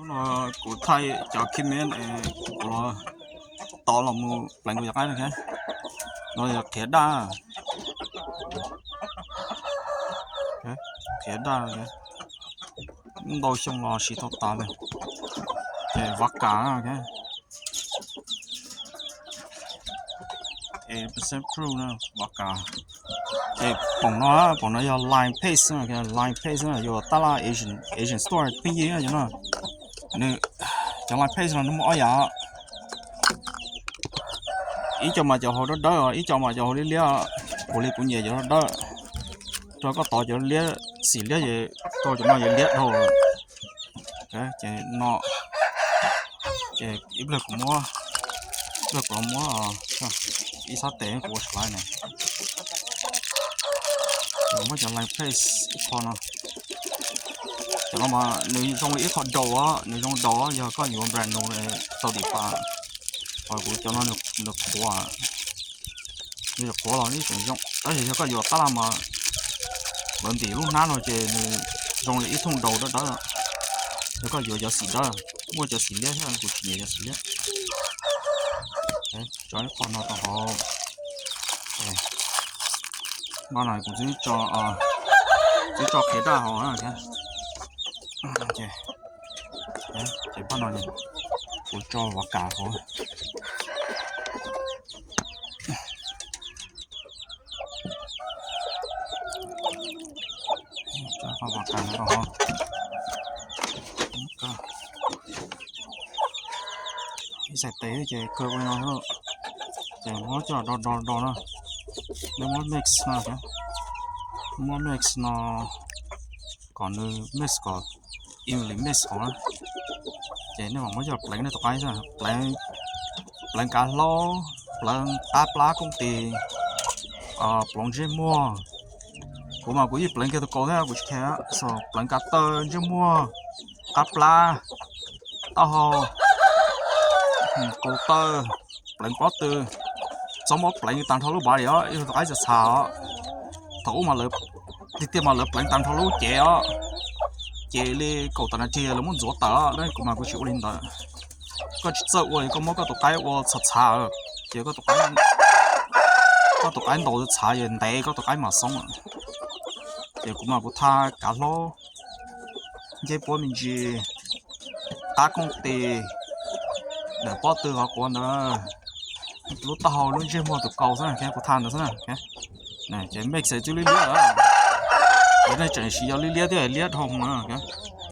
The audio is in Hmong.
No kuv thaij cov kib me kuv los tos los mus pleev kuv cov qaib no, no yog qhiav daj, qhiav daj, ntau xyoo los siv tau tas li. Ces vav kas, vav kas. Ces poom no, poom no yog Lion Pace, Lion Pace yog tab laj Asian Store pheej yig no. Nws, cov Lion Pace no nws muaj ob yam, ib co mas cov hauv dawb dawb, ib co mas cov hauv liab liab. Kuv li kuv nyiam cov dawb dawb, rau koj tos cov liab xim liab ces tau cov no yog liab dhau. Ces no, ces ib pliag kuv muab, ib pliag kuv los muab ib sab tes kuv ua slide na. Muab cov Lion Pace ib qho no. Cov no mas nws zoo li ib qho daus, nws zoo daus yog koj yuav brand new tau dim pas. Ho kuv cov no nws qhuav, nws qhuav los nws tseem zoo, tab sis yog koj yuav tab laj mas lawv ntim lub hnab no ces nws zoo li ib thooj daus dawb dawb. Yog koj yuav cov xim dawb, muaj cov xim liab thiab, kuv tsis nyiam cov xim liab. Tso ib qho no rau hauv. Npaj no kuv twb tso qhiav daj hauv. Ces npaj no kuv tso vav kas hauv. Ib xais tes ces kawg ua no, ces muab coj do do do na. Muab mix no, muab mix no kom nws mix kom evenly mix hauv na. Ces nej mam muab coj pleev nej tus qaib, pleev kav hlaub, pleev qab plab kooj tis, pleev ntsej muag. Kuv mas kuv yeej pleev kiag tus kaus thiab kuv tsis khe, pleev kav taw, ntsej muag, qab plab, taub hau, kaus taw, pleev pob tw. Txhob muab pleev tag nrho lub body os, ib tus qaib txhav txhav os. Thaum ub mas lawv, tiag tiag mas lawv pleev tag nrho lub cev os, ces li kaum tawm nas this lawv muab ntxuav tawm os, kuv mas kuv tsis ua li ntawd. Koj tsis txawj ua, koj muab koj tus qaib ua txhav txhav, ces koj tus qaib ntaus txhav ces ntev koj tus qaib mam xoob. Ces kuv mas kuv tha kav hlaub, ncej puab me ntsis, qab kooj tis, daim pob tw qhov quav ntawd, lub taub hau, lub ntsej muag, tus kaus xwb, kuv tha ntawd xwb. Ces mix txwv liab liab, nej tseem siv yog liab liab thiab liab dhau na.